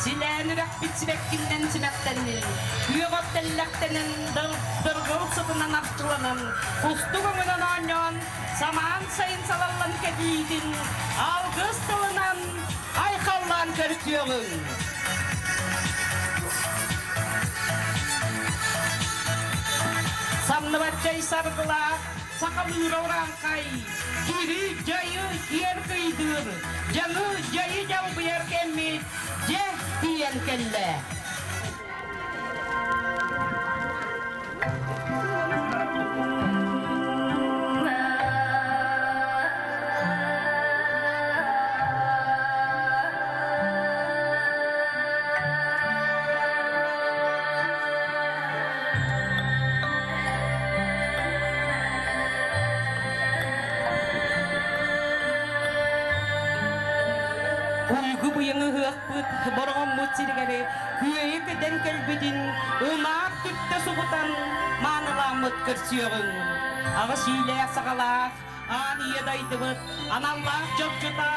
Силээн үрэхпит сибэккиннэн симэхтэннин, күөх от тэллэхтэнэн, дыргыл сытынан арчыланан, кустук өҥүнэн оонньоон, самаан сайын салаллан кэлиитин алгыс тылынан айхаллаан көрсүөҕүҥ! Самныбаччай саргылаах сахалыыра урааҥхай, кири дьайы киэр кыйдыыр, дьаҥы дьайы дьалбыйар кэммит дьэ тиийэн кэллэ. Уйгу быйаҥы ыһыахпыт Бороҕоммут сиригэр күөйэ көтөн кэлбитин унаар түптэ субутан маанылааммыт көрсүөҕүҥ. Аҕыс иилээх-саҕалаах аан ийэ дайдыбыт аналлаах дьолдьута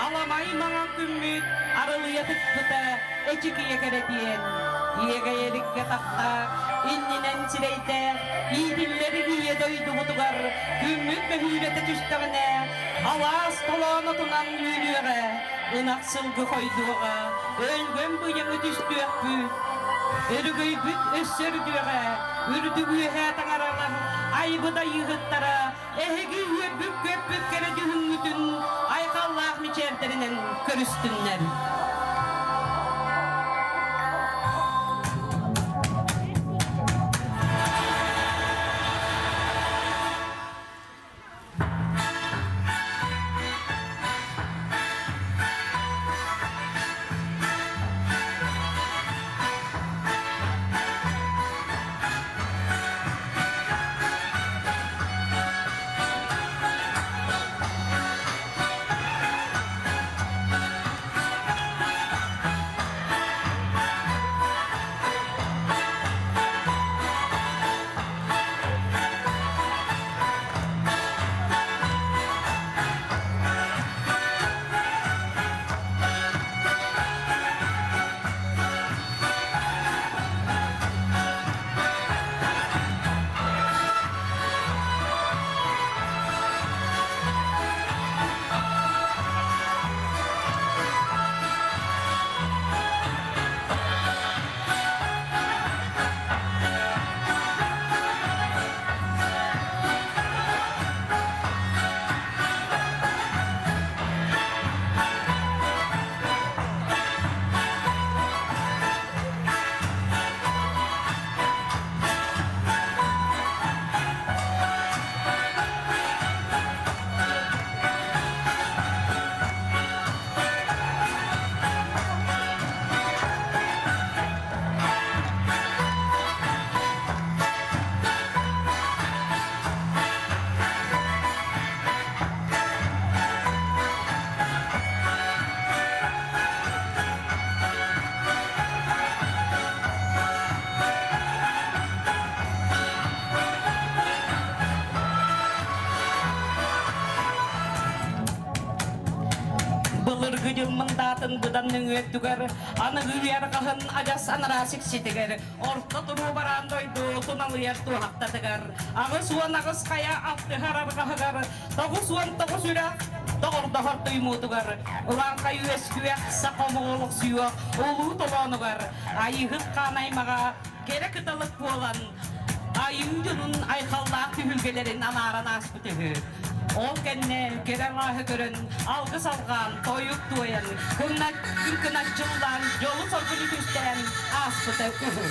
аламай маҥан күммүт арылыйа тыкпыта эчикийэ кэрэтиэн. Иэгэйэриккэ тахтаах, иннинэн сирэйдээх, иитиллэр ийэ дойдубутугар күммүт мөһүүрэтэ түстэҕинэ, алаас толоонотунан үүнүөҕэ, ынах сылгы хойдуоҕа, өлгөм быйаҥы түстүөхпүт, өрөгөйбүт өссө үрдүөҕэ, үрдүк үөһээ таҥаралар айбыт айыыһыттара эһиги үөрбүт-көппүт кэрэ дьүһүҥҥүтүн айхаллаах мичээрдэринэн көрүстүннэр. Былыргы дьыл мындаатын быдан нөҥүөттүгэр, аныгы үөр хаһын адьас анараа сикситигэр, орто туруу бараан дойду туналыйар туоһахтатыгар, 88 хайа алтыһар арҕаһыгар, 99 үрэх доҕордоһор туймуутугар, Улааҥхай үөскүөх, саха омук олохсуйуох улуу толоонугар, Айыыһыт хаан аймаҕа кэрэ кыталык буолан, айыы дьонун айхаллаах түһүлгэлэрин анааран ааспыт үһү. Ол кэннэ кэрэ алааһы көрөн, алгыс алҕаан, тойук туойан, кыҥкыначчыллаан, дьолу-соргуну түстээн ааспыта үһү.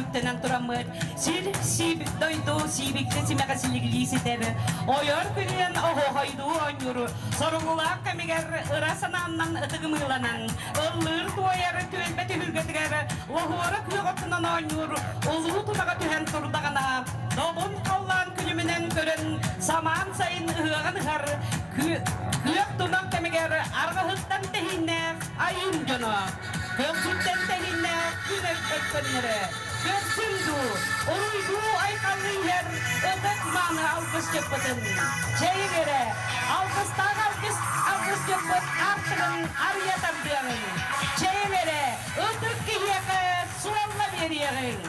үктэнэн тураммыт, сир сиибик дойду сиибикти симэҕэ силигилии ситэр, ойор күнүнэн оһуохайдуу оонньуур, соругулаах кэмигэр ыра санааннан ытыгымыыланан, ыллыыр-туойар түөлбэ түһүлгэтигэр лоһуора күөх отунан оонньуур улуу тунаҕа түһэн турдаҕына, добун халлаан күлүмүнэн көрөн, самаан сайын ыһыаҕын ыһар, күөх тунах кэмигэр арҕаһыттан тэһииннээх айыым дьоно, көхсүттэн тэһииннээх күн өккөннөрө, көрсүн дуу, уруйдуу айхаллыы иһэр ытык мааны алгысчыппытын, чэйиҥ эрэ, алгыстаах алгыс алгысчыппыт аартыгын арыйа тардыаҕыҥ, чэйиҥ эрэ, ытык киһиэхэ суолла биэриэҕиҥ.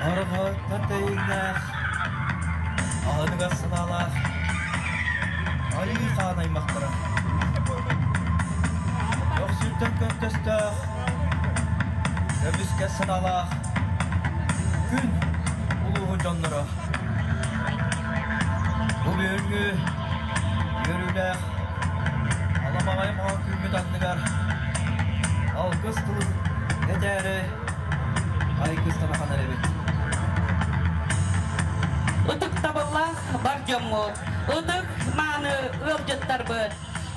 Арҕааттан тэйиҥнээх, аһыныгас санаалаах Айыы хаан аймахтара. Көхсүттэн көнтөстөөх, көмүскэс санаалаах күн улууһун дьонноро. Бу бүгүҥҥү үөрүүлээх аламаҕай маҥан күммүт анныгар алгыс тылын этээри айгыстанахан эрэбит. Ытыктабыллаах бар дьоммут, ытык мааны ыалдьыттарбыт,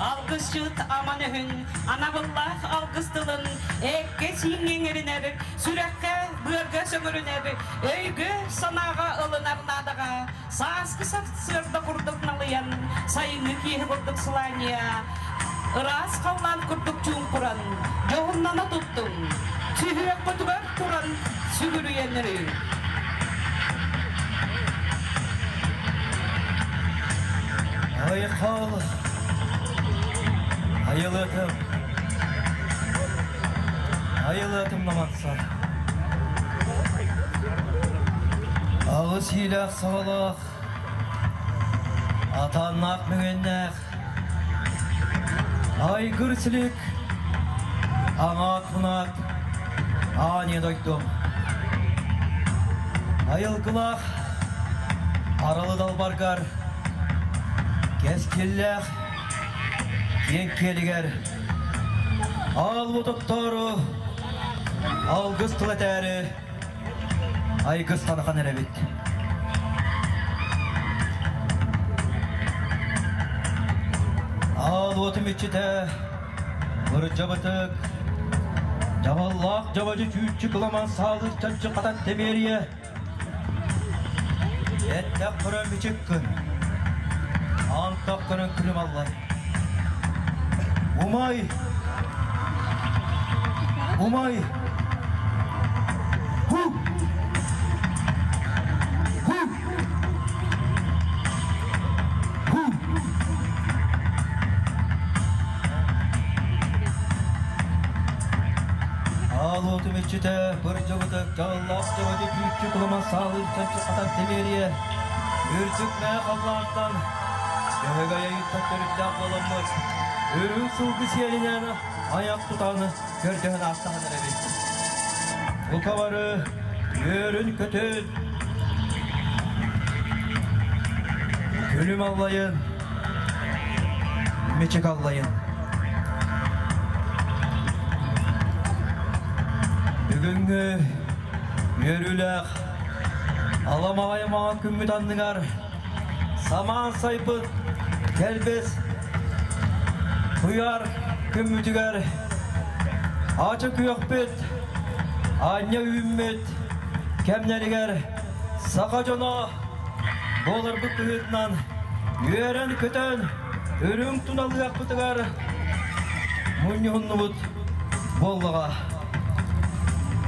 алгысчыт аман өһүн, анабыллаах алгыс тылын эккэ-сииҥҥэ иҥэринэр, сүрэххэ, быарга сөҥөрүнэр, өйгө-санааҕа ылынар наадаҕа сааскы сарсыарда курдук налыйан, сайыҥҥы киэһэ курдук сылаанньыйа, ыраас халлаан курдук чуумпуран, дьоһуннана туттуҥ, сүһүөхпүтүгэр туран сүгүрүйэн өрүү. Айхал, айылытым, айылытым намансан. Аҕыс иилээх саҕалаах, атааннаах мөҥүөннээх, айгыр силик, аҥаат-мунаат, ааньа дойдум. Айылгылаах, аралы далбаргар, кэскиллээх киэҥ киэлигэр аалбыт оттору алгыс тыл этээри айгыс танахан эрэбит. Аал уотум иччитэ, ырдьабытык, дьабаллаах дьабадьы чүүччү кыламан саалыр чанчы хатан тэмиэрийэ, Эттэх көрөн бичик гын, антах көрөн күлүм аллай. Умай! Умай! Ху! Ху! Ху! Аал уотум иччитэ, бырдьыбытык, дьаллаах дьабадьы күүччү кулуман саалыыр чанчы хатан тимиэрийэ, үрдүк мээх халлаантан, дьөһөгөй айыттан төрүттээх буоламмыт, үрүҥ сылгы сиэлинэн айах тутан көрдөһөн аастаһан эрэбит. Бука бары үөрүн-көтүн, күлүм аллайын, мичик аллайын. Бүгүҥҥү үөрүүлээх аламаҕай маҥан күммүт анныгар самаан сайбыт кэлбис куйаар күммүтүгэр ача күөхпүт, аанньа үүммүт. Кэмнэригэр саха дьоно буоларбыт быһыытынан үөрэн-көтөн үрүҥ туналыахпытыгар мунньуһуннубут буоллаҕа.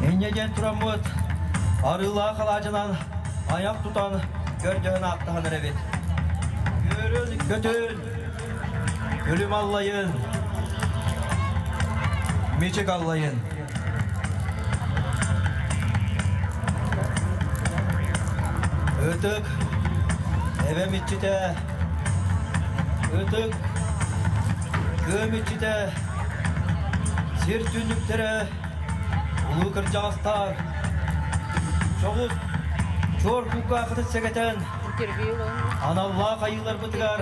Инньэ диэн тураммыт арыылаах алаадьынан айах тутан көрдөһөн ааттаһан эрэбит. Үөрүн-көтүн, күлүм аллайын, мичик аллайын. Ытык эбэм иччитэ, ытык кыам иччитэ, сир түннүктэрэ, улуу кырдьаҕастар, чоҕус чуор кулгаахытын сэгэтэн, аналлаах айыыларбытыгар,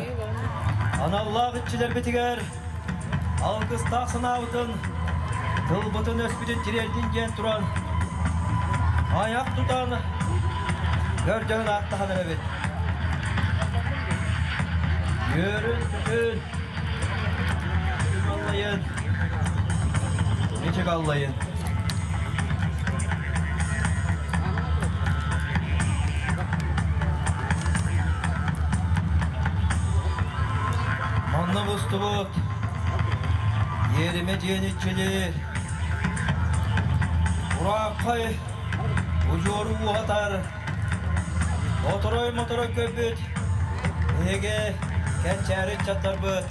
аналлаах иччилэрбитигэр алгыстаах санаабытын, тылбытын-өспүтүн тириэрдин диэн туран, айах тутан, көрдөһөн ааттаһан эрэбит. Үөрүн-көтүн, аллайын, мичик аллайын. Манна мустубут иэримэ диэн иччилиир, Урааххай удьуору ууһатар, оторой-моторой көрбүт эһиги кэнчээри ыччаттарбыт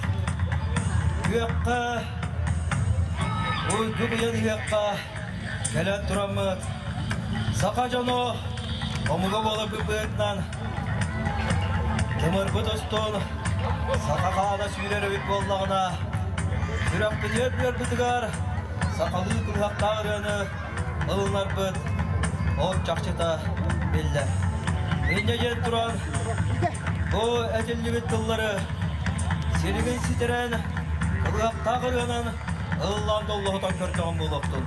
күөххэ уйгу быйан ыһыахха кэлэн тураммыт саха дьоно омуга буоларбыт быһыытынан тымырбыт устун саха хаана сүүрэр эбит буоллаҕына, сүрэхпитигэр быарбытыгар сахалыы кылыһахтаах ырыаны ылынарбыт ол чахчыта биллэр. Инньэ диэн туран, бу этиллибит тыллары силигин ситэрэн кылыһахтаах ырыанан ыллаан доллоһутан көрдөҕүм буолуохтун.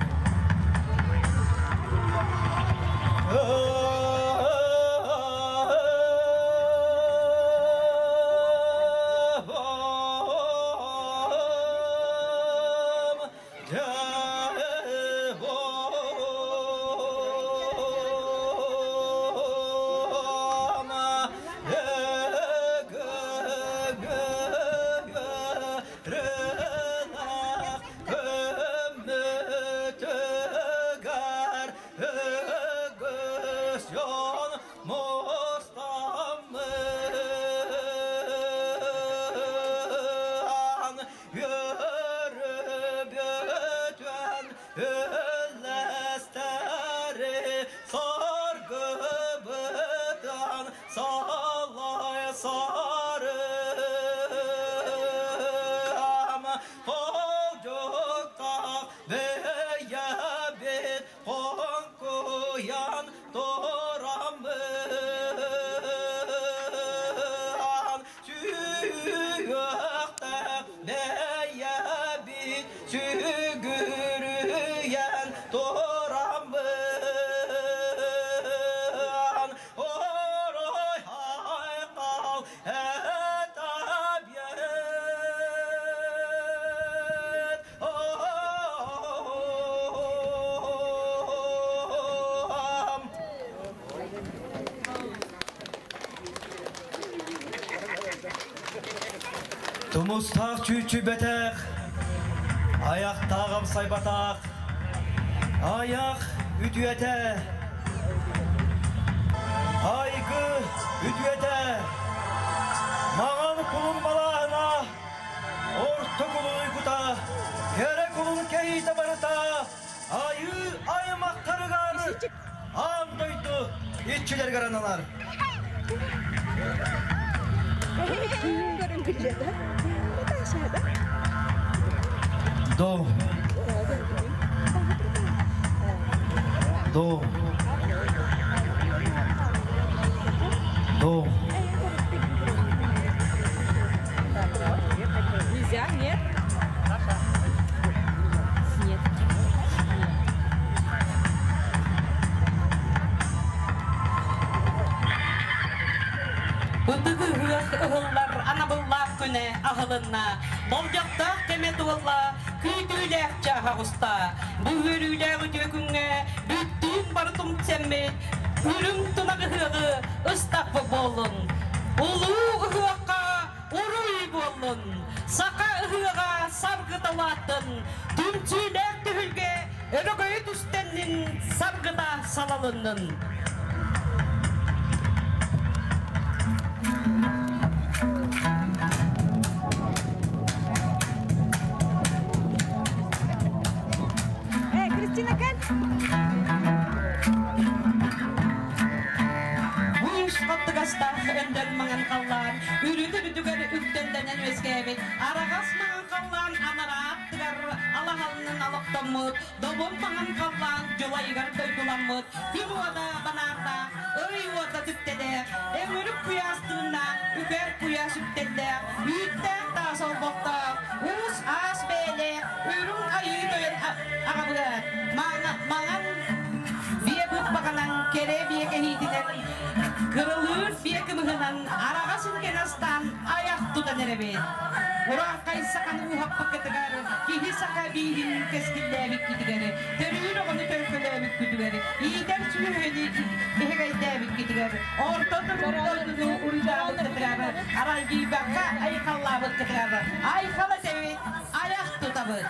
Тумустаах чүүчүбэтэх, аяқтаах амсайбатах, аяқ үтүөтэ, айгы үтүөтэ, маҥан кулун балаһына, орто кулун уйгута, кэрэ кулун кэһиитэ барыта, айыы аймахтарыгар аан дойду иччилэригэр аналар. До. До. До. Нельзя, нет? Нет. Ытыгы ыһыах ыһыллар анабыллаах күнэ аһылынна, болдьохтоох кэмэ туолла, күүтүүлээх чааһа уста. Бу үөрүүлээх үтүө күҥҥэ бүттүүн бары тумсэммит, Үрүҥ тунах ыһыаҕы ыстаппы буоллун! Улуу ыһыахха уруй буоллун! Саха ыһыаҕа саргыталаатын! Түмсүүлээх түһүлгэ өрөгөйү түстэннин саргыта салалыннын! Э, Кристина, кэл! Уус хаттыгастаах өндөл маҥан халлаан үрүт-үрүтүгэр үктэллэнэн үөскээбит араҕас маҥан халлаан анараа аттыгар алаһалынан олохтоммут добун маҥан халлаан дьулайыгар дойдуламмыт күн уота банаардаах ый уота түптэлээх өҥүрүк куйаас тыыннаах үкэр куйаас үктэллээх үүттээх таас олбохтоох уус аас бэйэлээх үрүҥ айыы тойон аҕабыгар маҥан биэ быппаҕынан кэрэ биэ кэһиитинэн кырылыыр биэ кымыһынан араҕас илгэн астаан айах тутан эрэбит. Урааҥхай саханы ууһаппыккытыгар, киһи саха бииһин кэскиллээбиккитигэр, төрүүр оҕону төлкөлөөбүккүтүгэр, иитэр сүөһүнү иһэгэйдээбиккитигэр, орто дойдуну уруйдаабыккытыгар, аралдьыйбакка айхаллаабыккытыгар айхал этэбит, айах тутабыт.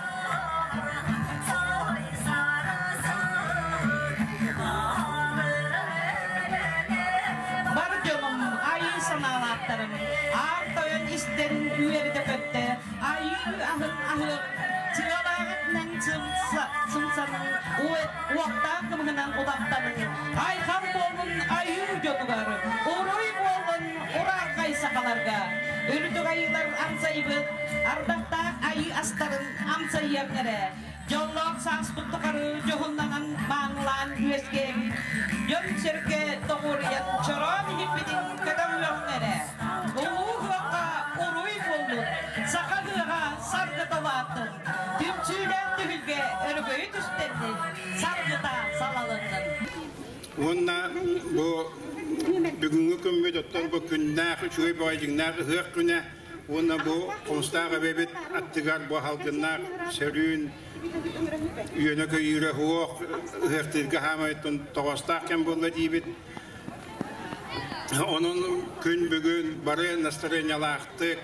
Бар дьонум, айыы санаалаахтарым, аар тойон истэн үөрдэ көттө, айыы аһын аһыах, сыалааҕытынан сымсанын, уохтаах кымыһынан утахтанын, айхал буолун айыы дьонугар, уруй буолун урааҥхай сахаларга, үрдүк айыылар амсайбыт, ардахтаах айыы астарын амсайыам эрэ, Дьоллоох сааспыт тухары дьоһуннанан маанылаан үөскээбит дьон-сэргэ тоҕуоруйан чороон иһиппитин көтөҕүөҕүҥ эрэ. Улуу ыһыахха уруй буоллун, саха ыһыаҕа саргыта улааттын, түмсүүлээх түһүлгэ өрөгөйү түстэннин, саргыта салалыннын. Уонна бу бүгүҥҥү күммүт оттон бу күннээх үчүгэй баҕайы дьиҥнээх ыһыах күнэ Уонна бу Хомустаах эбэбит аттыгар бу халгыннаах сөрүүн үөнэ-көйүүрэ суох ыһыахтыырга хаамайыттан тоҕоостоох кэм буолла диибит. Онон күн бүгүн бары настарыанньалаахтык,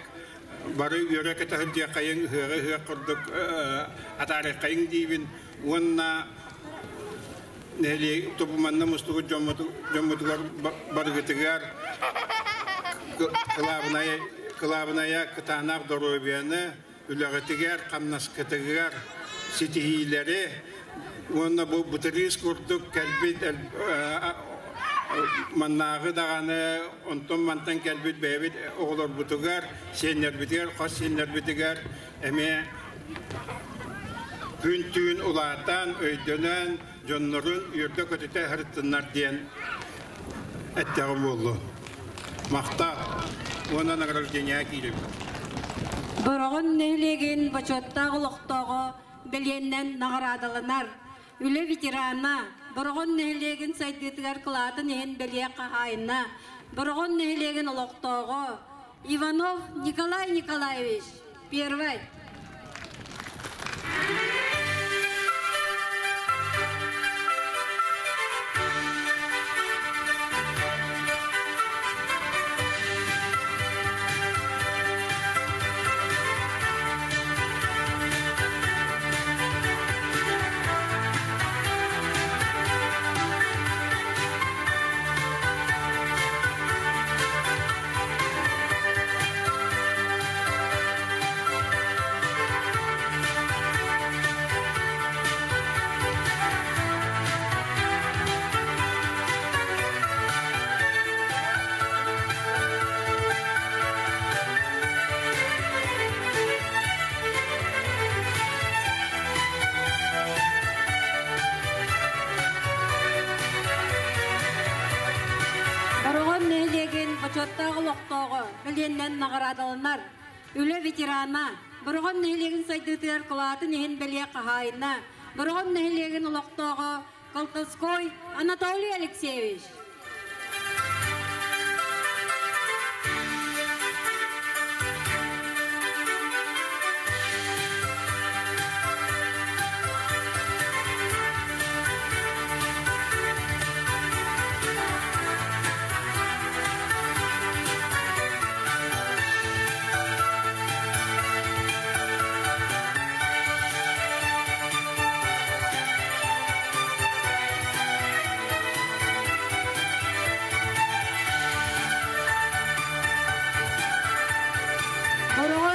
бары үөрэ-көтө сылдьыаххайыҥ, ыһыаҕы ыһыах курдук атаарыаххайыҥ диибин. Уонна нэһилиэк тобуманна мустубут дьоммутугар барыгытыгар кылаабынайа кытаанах доруобуйаны, үлэҕитигэр, хамнаскытыгар ситиһиилэри уонна бу бытырыыс курдук кэлбит маннааҕы даҕаны онтон-мантан кэлбит бэйэбит оҕолорбутугар, сиэннэрбитигэр, хос сиэннэрбитигэр эмиэ күн-түүн улаатан, өйдөнөн, дьоннорун үөрдэ-көтүтэ сырыттыннар диэн эттэҕим буоллун. Махтал уонна награждение киирэбит. Бороҕон нэһилиэгин бочуоттаах олохтооҕо бэлиэннэн наҕараадаланар. Үлэ ветерана, Бороҕон нэһилиэгин сайдыытыгар кылаатын иһин бэлиэ хаһаайына, Бороҕон нэһилиэгин олохтооҕо Иванов Николай Николаевич. Первый. Бороҕон нэһилиэгин бочуоттаах олохтооҕо бэлиэннэн наҕараадаланар. Үлэ ветерана, Бороҕон нэһилиэгин сайдыытыгар кылаатын иһин бэлиэ хаһаайына, Бороҕон нэһилиэгин олохтооҕо Колтовской Анатолий Алексеевич.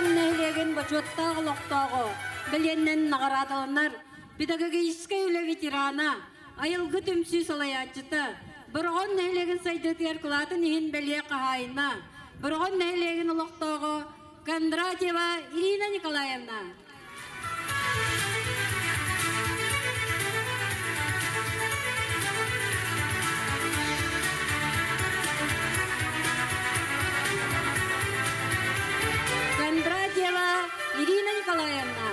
Бороҕон нэһилиэгин бочуоттаах олохтооҕо, бэлиэннэн наҕараадаланар педагогическай үлэ ветерана, айылгы түмсүү салайааччыта, Бороҕон нэһилиэгин сайдыытыгар кылаатын иһин бэлиэ хаһаайына, Бороҕон нэһилиэгин олохтооҕо Кондратьева Ирина Николаевна. Кондратьева Ирина Николаевна.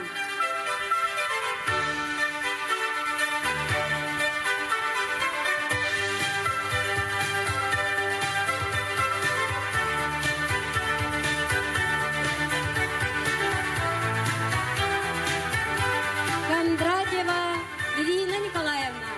Кондратьева Ирина Николаевна.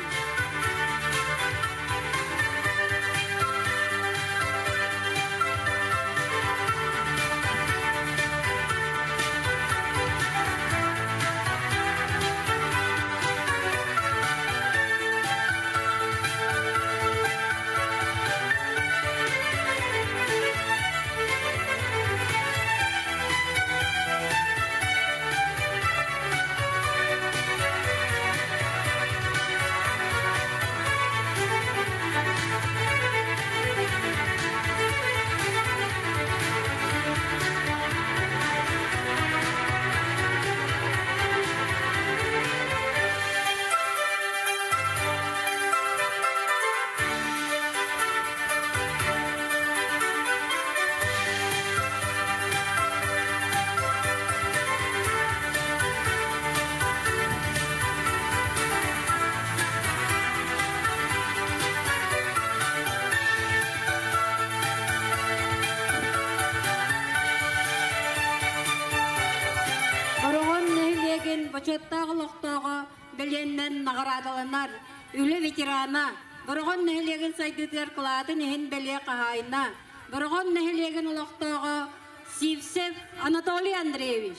Ороҕон нэһилиэгин бочуоттаах олохтооҕо бэлиэннэн наҕараадаланар үлэ ветерана, Бороҕон нэһилиэгин сайдыытыгар кылаатын иһин бэлиэ хаһаайына, Бороҕон нэһилиэгин олохтооҕо Сивцев Анатолий Андреевич.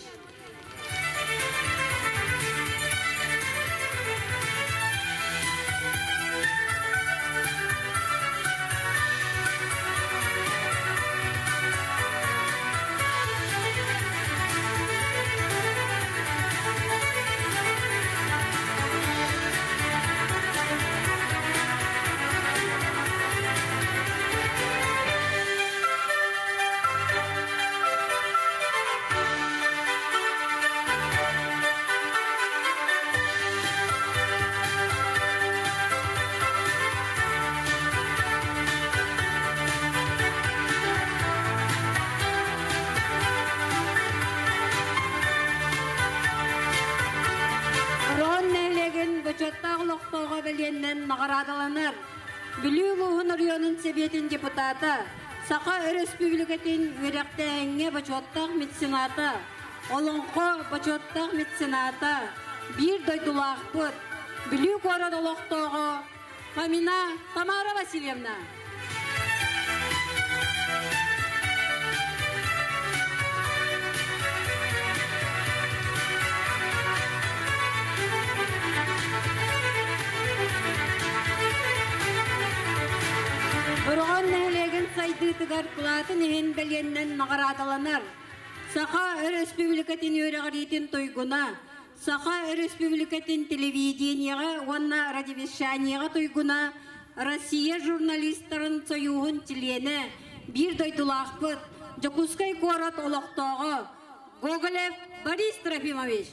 Рон нэһилиэгин бочуоттаах олохтооҕо бэлиэннэн наҕараадаланар. Бүлүү улууһун оройуонун сэбиэтин депутата, Саха Өрөспүүбүлүкэтин үөрэхтээһиҥҥэ бочуоттаах мецената, Олоҥхо бочуоттаах мецената, биир дойдулаахпыт, Бүлүү куорат олохтооҕо Фомина Тамара Васильевна. Бороҕон нэһилиэгин сайдыытыгар кылаатын иһин бэлиэннэн наҕараадаланар. Саха Өрөспүүбүлүкэтин үөрэҕириитин туйгуна, Саха Өрөспүүбүлүкэтин телевидениеҕа уонна радиовещаниеҕа туйгуна, Россия журналистарын сойууһун чилиэнэ, биир дойдулаахпыт, Дьокуускай куорат олохтооҕо Гоголев Борис Трофимович.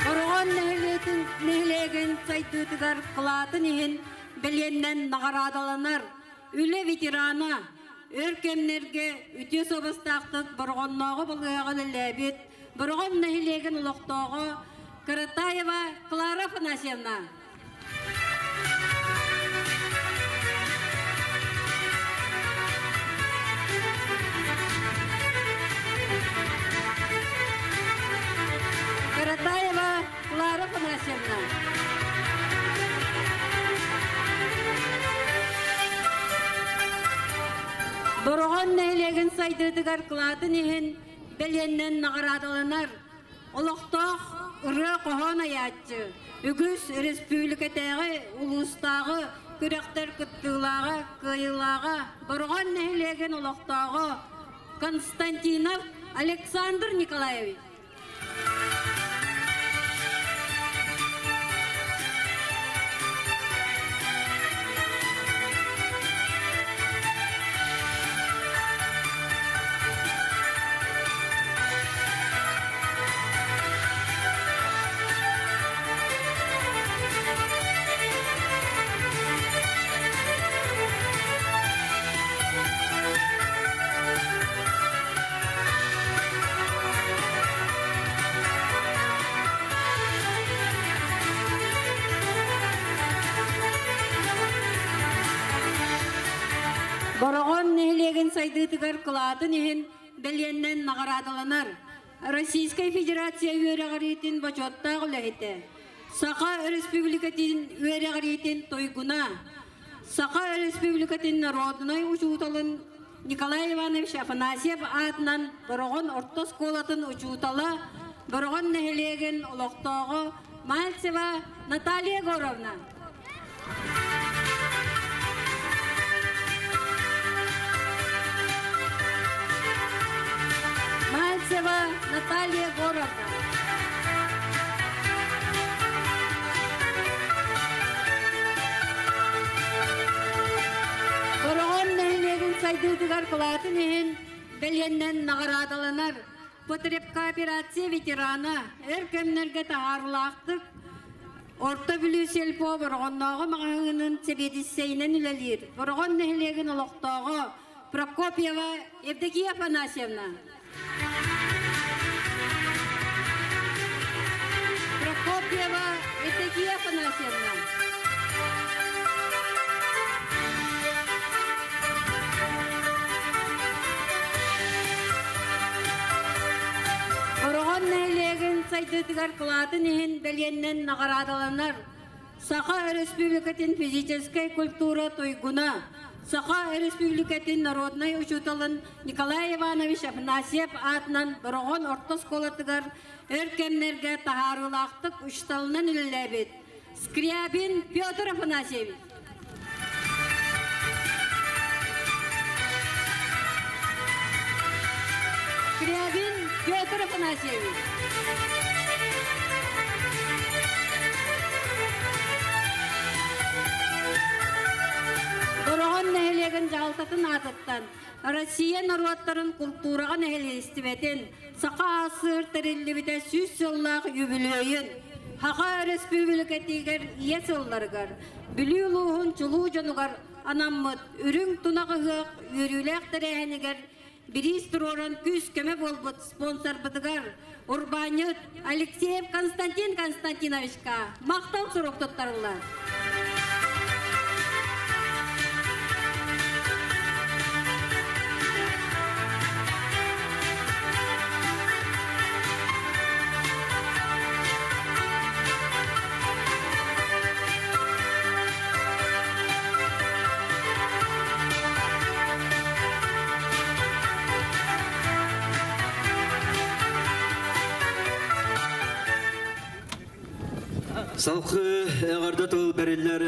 Бороҕон нэһилиэтин нэһилиэгин сайдыытыгар кылаатын иһин бэлиэннэн наҕараадаланар үлэ ветерана, өр кэмнэргэ үтүө суобастаахтык Бороҕоннооҕу балыыһаҕа үлэлээбит Бороҕон нэһилиэгин олохтооҕо Каратаева Клара Афанасьевна. Каратаева Клара Афанасьевна. Бороҕон нэһилиэгин сайдыытыгар кылаатын иһин бэлиэннэн наҕараадаланар. Олохтоох ырыа Ырыа хоһоон айааччы, үгүс республикатааҕы, улуустааҕы күрэхтэр кыттыылааҕа, кыайыылааҕа, Бороҕон нэһилиэгин олохтооҕо Константинов Александр Николаевич. Бороҕон нэһилиэгин сайдыытыгар кылаатын иһин бэлиэннэн наҕараадаланар. Российскай Федерация үөрэҕириитин бочуоттаах үлэһитэ, Саха Өрөспүүбүлүкэтин үөрэҕириитин туйгуна, Саха Өрөспүүбүлүкэтин норуодунай учууталын Николай Иванович Афанасьев аатынан Бороҕон орто оскуолатын учуутала, Бороҕон нэһилиэгин олохтооҕо Мальцева Наталья Егоровна. Мальцева Наталья Егоровна. Бороҕон нэһилиэгин сайдыытыгар кылаатын иһин бэлиэннэн наҕараадаланар потребкооперация ветерана өр кэмнэргэ таһаарылаахтык Орто Бүлүү сельпо Бороҕоннооҕу маҕаһыынын сэбиэдиссэйинэн үлэлиир Бороҕон нэһилиэгин олохтооҕо Прокопьева Евдокия Афанасьевна. Прокопьева Евдокия Афанасьевна. Бороҕон нэһилиэгин сайдыытыгар кылаатын иһин бэлиэннэн наҕараадаланар Саха Өрөспүүбүлүкэтин физическэй культура туйгуна, Саха Өрөспүүбүлүкэтин народнай учууталын Николай Иванович Афанасьев аатынан Бороҕон орто оскуолатыгар өр кэмнэргэ таһаарыылаахтык учууталынан үлэлээбит Скрябин Петр Афанасьевич. Скрябин Петр Афанасьевич. Бороҕон нэһилиэгин дьаһалтатын аатыттан Россия норуоттарын култуураҕа нэһилиэстибэтин Саха АССР тэриллибитэ 100 сыллаах үбүлүөйүн Саха Өрөспүүбүлүкэтигэр ийэ сылларыгар Бүлүү улууһун чулуу дьонугар анаммыт Үрүҥ тунах ыһыах үөрүүлээх тэрээһинигэр бириис туруоран күүс-көмө буолбут спонсорбытыгар урбаанньыт Алексеев Константин Константиновичка махтал сурук туттарыллар. Салхы эҕэрдэ тыл бэриллэр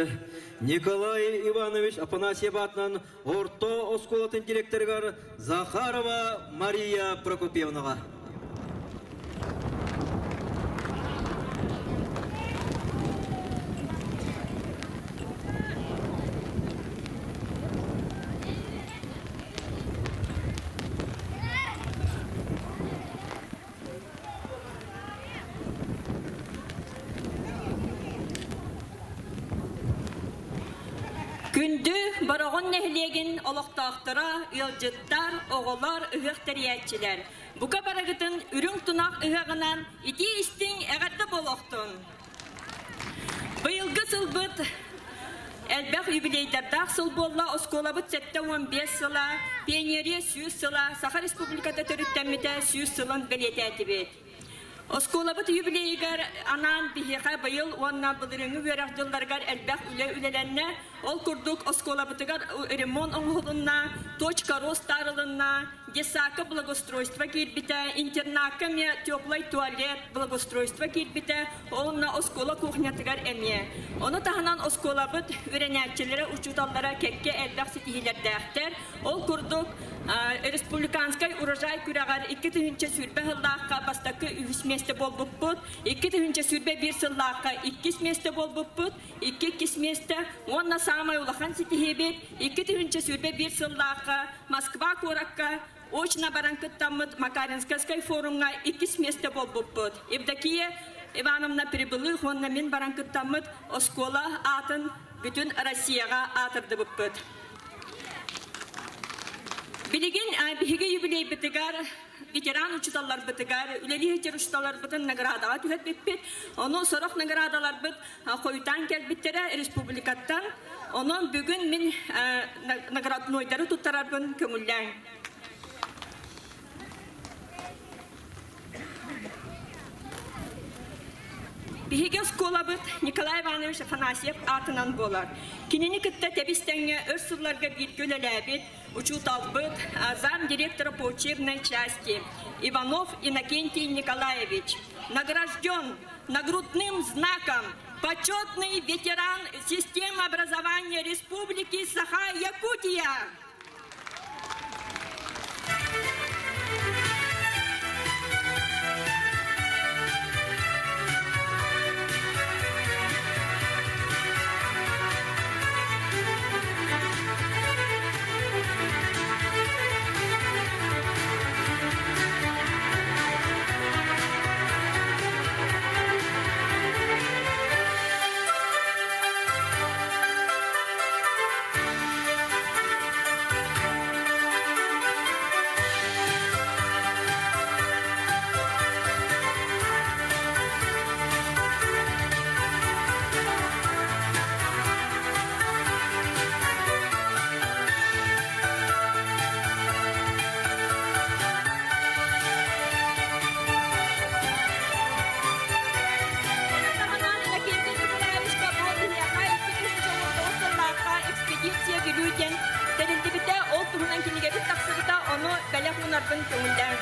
Николай Иванович Афанасьев аатынан орто оскуолатын директорыгар Захарова Мария Прокопьевнаҕа. Күндү Бороҕон нэһилиэгин олохтоохторо, ыалдьыттар, оҕолор, ыһыах тэрийээччилэр, бука барыгытын үрүҥ тунах ыһыаҕынан итии-истиҥ эҕэрдэ буолуохтун! Быйылгы сылбыт элбэх юбилейдардаах сыл буолла. Оскуолабыт 75 сыла, пионерия 100 сыла, Саха Республиката төрүттэммитэ 100 сылын бэлиэтээтибит. Оскуолабыт юбилейыгар анаан биһиэхэ быйыл уонна былырыыҥҥы үөрэх дьылларыгар элбэх үлэ үлэлэннэ. Ол курдук оскуолабытыгар ремонт оҥоһулунна, точка роста арылынна, Детсадка благоустройство киирбитэ, интернакка эмиэ теплай туалет, благоустройство киирбитэ, уонна оскуола кухнятыгар эмиэ. Ону таһынан оскуолабыт үөрэнээччилэрэ, учууталлара кэккэ элбэх ситиһиилэрдээхтэр. Ол курдук, республиканскай урожай күрэҕэр 2020 сыллаахха бастакы үһүс миэстэ буолбуппут, 2021 сыллаахха иккис миэстэ буолбуппут, икки иккис миэстэ уонна саамай улахан ситиһиибит 2021 сыллаахха Москва куоракка очно баран кыттаммыт Макаринскай форумҥа иккис миэстэ буолбуппут. Евдокия Ивановна Прибылых уонна мин баран кыттаммыт оскуола аатын бүтүн Россияҕа аатырдыбыппыт. Билигин биһиги юбилейбытыгар ветеран учууталларбытыгар, үлэлии сылдьар учууталларбытын наградаҕа түһэрбиппит. Ону сорох наградаларбыт хойутаан кэлбиттэрэ республикаттан. Онон бүгүн мин награднойдары туттарарбын көҥүллээҥ. Биһиги оскуолабыт Николай Иванович Афанасьев аатынан буолар. Кинини кытта тэбис-тэҥҥэ өр сылларга бииргэ үлэлээбит учууталбыт, зам директора по учебной части Иванов Иннокентий Николаевич награжден нагрудным знаком «Почетный ветеран системы образования Республики Саха-Якутия». Экспедиция Бүлүү диэн тэриллибитэ, ол туһунан кинигэбит тахсыбыта, ону бэлэх уунарбын көҥүллээҥ.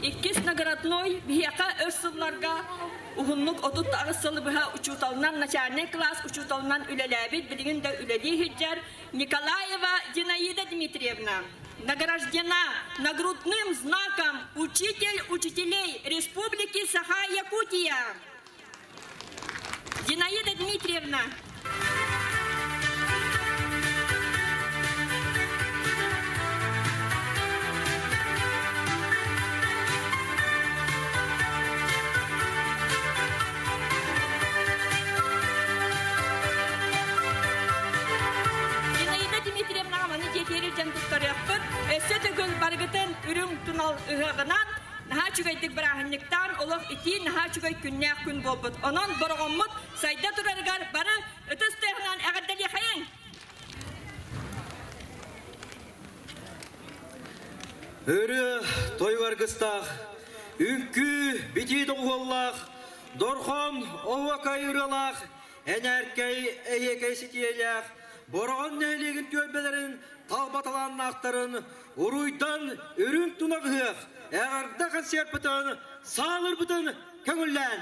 Иккис наградной биһиэхэ өр сылларга уһуннук 38 сылы быһа учууталынан, начальнай класс учууталынан үлэлээбит, билигин да үлэлии сылдьар Николаева Зинаида Дмитриевна награждена нагрудным знаком «Учитель учителей Республики Саха-Якутия». Зинаида Дмитриевна. Зинаида Дмитриевнаҕа маны дьиэтигэр илдьэн туттарыахпыт. Өссө төгүл барыгытын үрүҥ тунал ыһыаҕынан наһаа үчүгэйдик бырааһынньыктаан олох итии наһаа үчүгэй күннээх күн буолбут. Онон бороҕоммут сайда турарыгар бары ытыс тыаһынан эҕэрдэлиэхэйиҥ! Өрө тойук аргыстаах, үҥкүү битии доҕуһуоллаах, дорхон оһуокай ырыалаах, энээркэй эһиэкэй ситиэлээх, Бороҕон нэһилиэгин түөлбэлэрин талба талааннаахтарын уруйдан үрүҥ тунах ыһыах эҕэрдэ концерпытын саалырбытын көҥүллээн!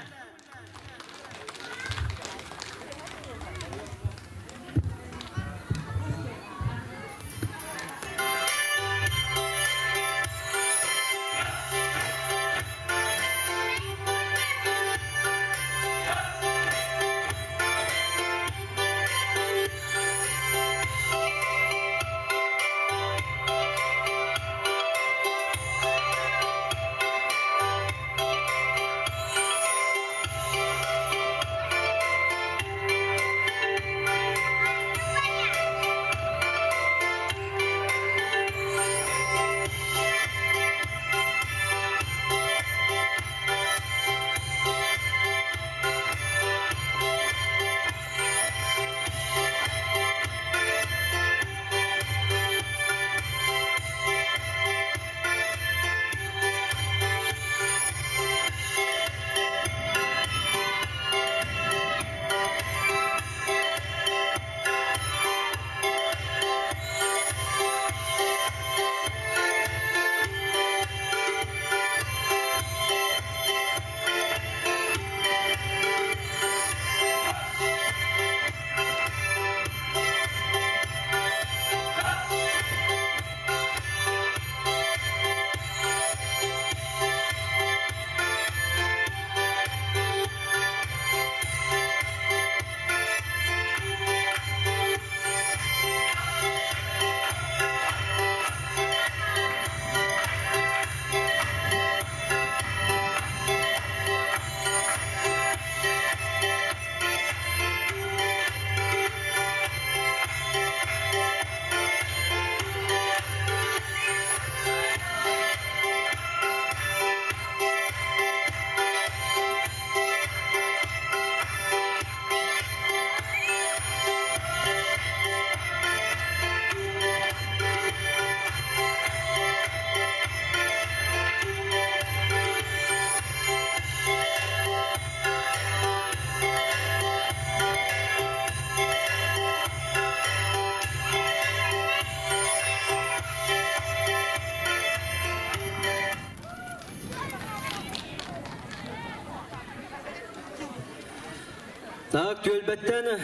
Так, түөлбэттэн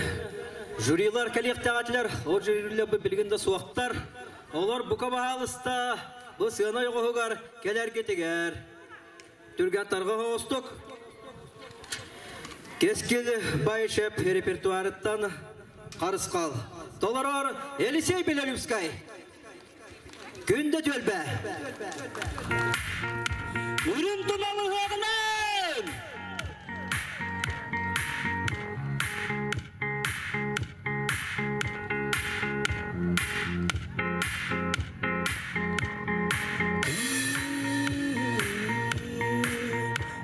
жюрилар кэлиэхтээҕэтилэр. Ол жюрилер бу билигин да суохтар. Олор бука баһаалыста бу сыана ойоҕоһугар кэлэргитигэр. Түргэн тарҕа оҕустук. Кэскил Баишев репертуарыттан Харысхал. Толорор Елисей Белолюбскай. Күндэ түөлбэ. Үрүн туналы ыһыаҕынан!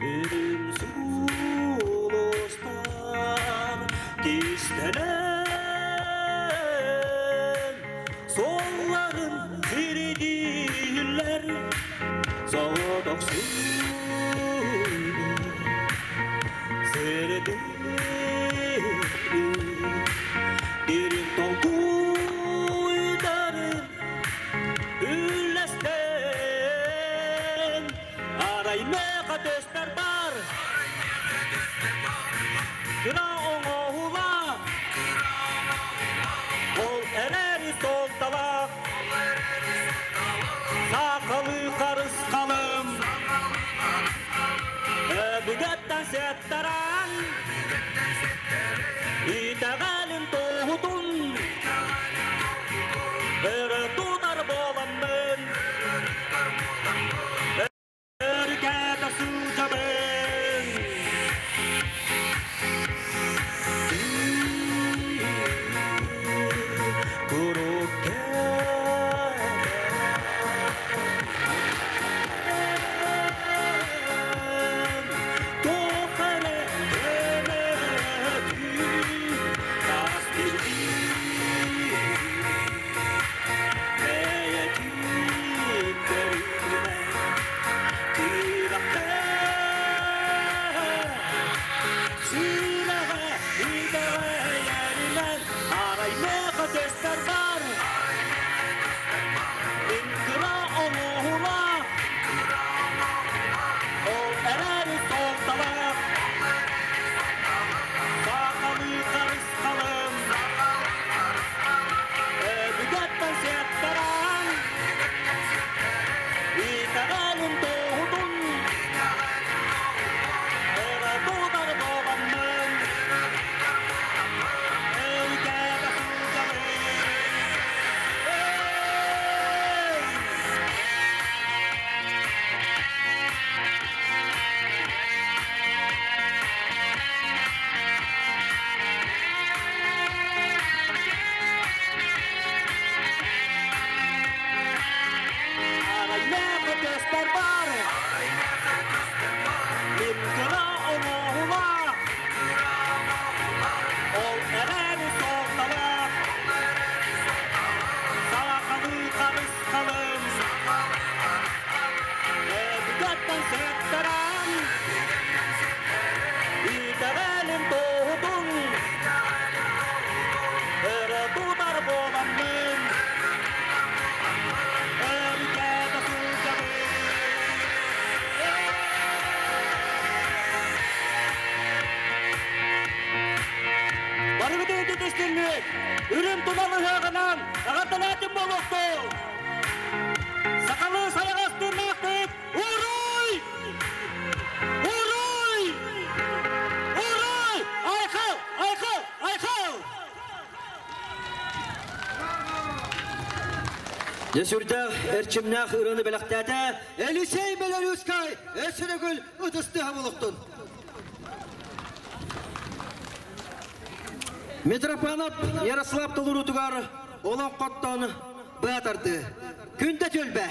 Үрүн сулустар кистэнэн Солларын сиридииллэр Соҕотохсуйду сирдиир Дириҥ толкуйдарын үллэстэн Арай мээхэ көстөр бар Кыра оҥоһулаах Ол эрээри суолталаах Саахалы харысхалым Өбүгэттэн сиэттэрэн Итэҕэлин туоһутун Өрө тутар буоламмын Өрүкээтэ сылдьабын Куруук туох эрэ көмөтүн тас билбит бэйэтин көрүнэ Кыыракка сүрэҕэ итэҕэйэринэн арай миэхэ көстөр бар мин кыра оҥоһулаах ол эрээри суолталаах саахалы харысхалым өбүгэттэн сиэттэрэн итэҕэлин туоһутун өрө тутар буоламмын өрүкээтэ сылдьабын Эй! Арай мээхэ көстөр бар мин кыра оҥоһулаах ол эрээри суолталаах саахалы харысхалым өбүгэттэн сиэттэрэн итэҕэлим туоһутун өрө тутар буоламмын өрүкээтэ сылдьабын Барыгытын түстүннүк, үрүм тунал ыһыаҕынан эҕэрдэлээтим буолуохтун! Сахалыы сайаҕас тыыннаахтык Уруй! Уруй! Уруй! Айхал! Айхал! Айхал! Дьэ сүрдээх эрчимнээх ырыаны бэлэхтээтэ Елисей Белорусскай өссө ытыстыһа булуктун. Митрофанов Ярослав толоруутугар олоҥхоттон быатарды. Күндэ түөлбэ.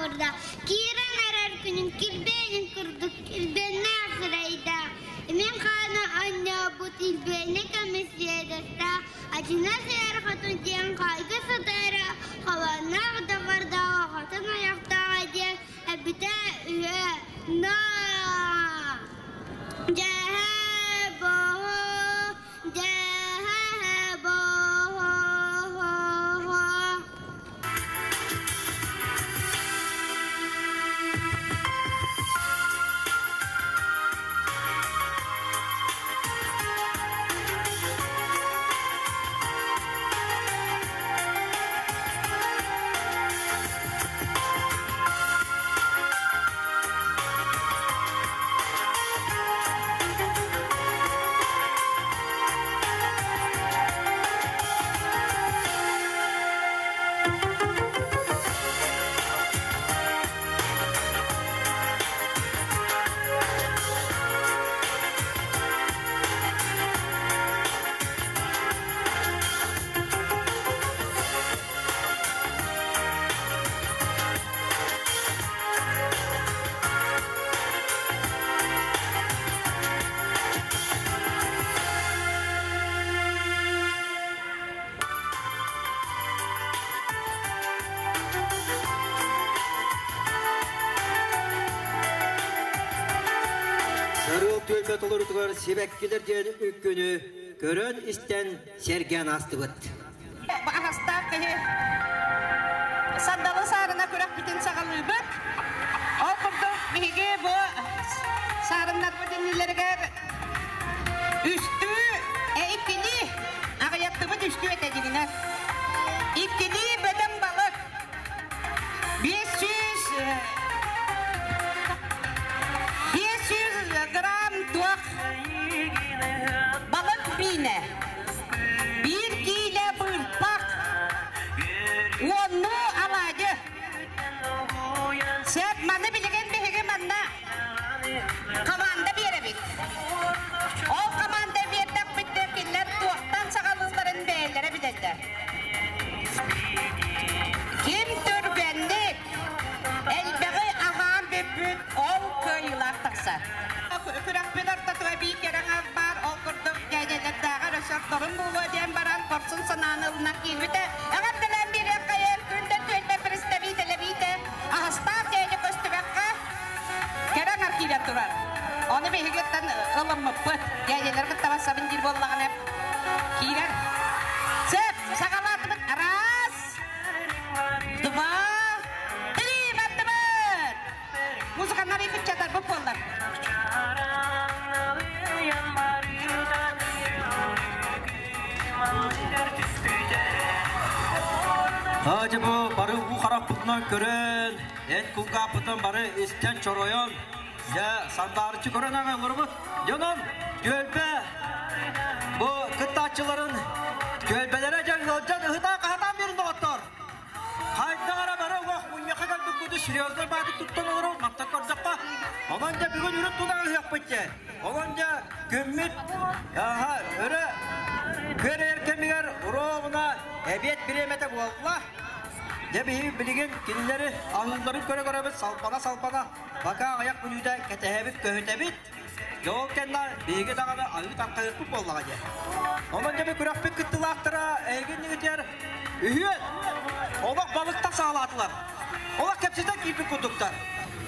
уурда, киирэн эрэр күнүн килбиэнин курдук илбиэннээх сирэйдээх, имин хаана оонньообут илбиэнэ көмүс иэдэстээх, Адьына сыар хотун диэн хаайга сытара, холоонноох доҕордооҕо хотун айахтааҕа диэн эбитэ үһү. Ноо! Дьэһэ боһо, дьэһэ боһо. Сарыал түөлбэ толорутугар сибэккилэр диэн үккүнү көрөн-истэн сэргээн аастыбыт. Аһастаах киһи сандалы саарына күрэхпитин саҕалыыбыт. Ол курдук биһиги бу саарыннарбыт иннилэригэр үстүү, иккилии аҕыйаттыбыт үстүү этэ дьиҥинэр. Иккилии бөдөҥ балык 500 500 грамм туох балык биинэ, биир киилэ быырпах, уоннуу алаадьы. Сөп, маны билигин биһиги манна команда биэрэбит. Ол команда биэрдэхпитинэ кинилэр туохтан саҕалыылларын бэйэлэрэ билэллэр. Ким түргэнник элбэҕи аһаан бүппүт, ол кыайыылаах тахсар. Күрэхпит ортотугар биир кэрэ баар, ол курдук дьээдьэлэрдээҕэр өссө ордорун буолуо диэн баран, хорсун санааны ылынан киирбитэ. Эҕэрдэлээн биэриэххэйэн, күндэ түөлбэ представителэ биитэ, аһастаах дьээдьэ көстүбэххэ, кэрэ аҥар киирэн турар. Ону биһигиттэн ылыммыппыт. Дьээдьэлэр кытта бассабын диир буоллаҕына, киирэр. Сөп, саҕалаатыбыт. Раз, два, три, бардыбыт! Музыканнар иккиччатарбыт буоллар. Хаачы бу бары уу харахпытынан көрөн, эт кулгааппытын бары истэн чоройон, дьэ сандаарыччы көрөн аҕай олоробут. Дьонон түөлбэ бу кыттааччыларын түөлбэлэрэ дьон ыалдьан ыһытаа-хаһытаан биэрин доҕоттор. Хайдах эрэ бары уох мунньахха кэлбиппити серьезно баатык туттан олорор мантан көрдөххө. Онон дьэ бүгүн үрүт тутан ыһыахпыт дьэ. Онон дьэ күммүт аха өрө күөрэйэр кэмигэр уруобуна эбиэт бириэмэтэ буолла. Дьэ биһиги билигин кинилэри аһыылларын көрө-көрөбүт салбана-салбана бака аҕыйах мүнүүтэ кэтэһэбит, көһүтэбит. Дьэ ол кэннэ биһиги даҕаны аһыы тартаһыахпыт буоллаҕа дьэ. Онон дьэ күрэхпит кыттыылаахтара эһиги иннигитигэр үһүөн олох балыктан саҕалаатылар. Олох кэпсэтэн киирбит курдуктар.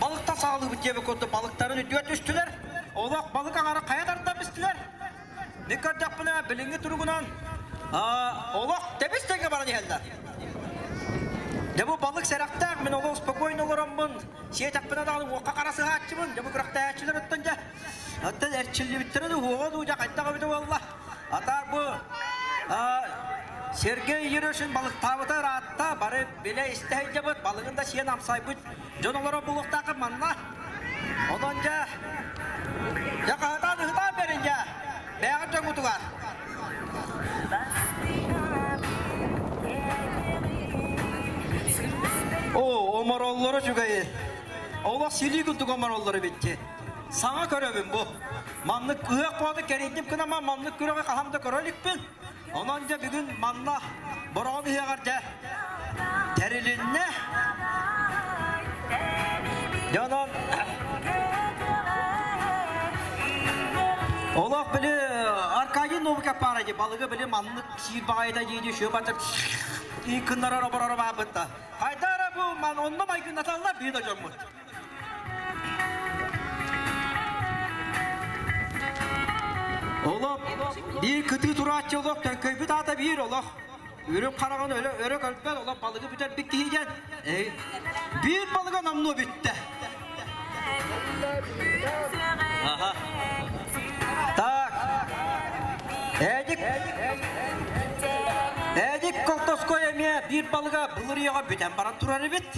Балыктан саҕалыыбыт диэбит курдук балыктарын үтүө түстүлэр. Олох балык аҥара хайа тардан бистилэр. Мин көрдөхпүнэ билиҥҥи туругунан олох тэбис тэҥҥэ баран иһэллэр. Дьэ бу балык сэрэхтээх, мин олох спокойно олороммун, сиэтэхпинэ даҕаны уокка хара сыһааччыбын, дьэ бу күрэхтэһээччилэр оттон дьэ, оттон эрчиллибиттэрэ да уоҕа дуу дьэ хайдах эбитэ буолла. Ата бу Сергей Ерошин балыктаабыта ыраатта, бары билэ истэ сылдьабыт, балыгын да сиэн амсайбыт дьон олоро буолуохтааххын манна. Онон дьэ, дьэ хаһытаан ыһытаан бэрин дьэ, бэйэҕит дьоҥҥутугар. Оо, омороллоро үчүгэйи. Олох силии курдук омороллоро битти. Саҥа көрөбүн бу. Маннык ыһыах буолан кэрийдим гына маннык күрэҕи хаһан да көрө иликпин. Онон дьэ бүгүн манна Бороҕон ыһыаҕар дьэ тэрилиннэ. Олох били Аркадий Новиков баара дии, балыгы били маннык сиир баҕайыта дии дии шөбатыр иккыннарар оборор баабытта. Хайда эрэ бу ман онно майгыннаталлар биир да дьоммут. Олох биир кытыы турааччы олох төҥкөйбүт аата биир олох. Үрүҥ хараҕын өрө, өрө көрбөт олох балыгы бүтэрбит киһи диэн биир балыга номнуо бүттэ. Аха. Так. Эдик Эдик Колтоской эмиэ биир балыга былыр үйэҕэ бүтэн баран турар эбит.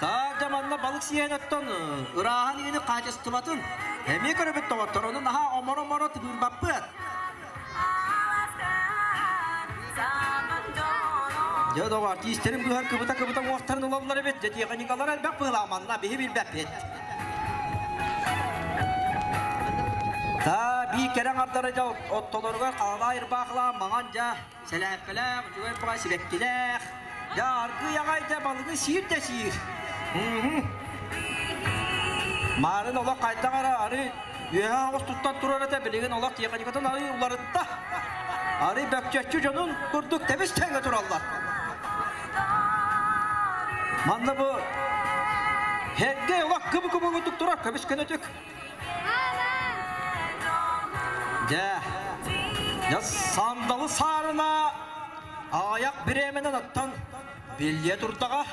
Так, дьэ манна балык сиэн оттон ырааһын иини хаачыстыбатын эмиэ көрөбүт доҕоттор, ону наһаа оморо-оморо тыбыырбаппыт. Дьэ доҕоор, тиистэрин быһар кыбыта-кыбыта уохтарын ылаллар эбит, дьэ тиэхиньикалар элбэх быһыылаах манна, биһи билбэппит. Та бии кэрэ аҥардара дьэ оттолоругар халалаа ырбаахылаах маҥан дьэ сэлээппэлээх, үчүгэй баҕай сибэккилээх, дьэ аргыый аҕай дьэ балыгы сиир да сиир. Маарын олох хайдах эрэ арыы үөһэ оҕус туттан турар этэ, билигин олох тиэхиньикатын арыы уларытта. Арыы бөкчөччү дьонун курдук тэбис тэҥҥэ тураллар. Манна бу Һэргэ олох кыбы-кыбы курдук турар көмүс көнөтүк. Дьэ, дьэ сандалы саарына аҕыйах бириэмэнэн оттон биллиэ турдаҕа.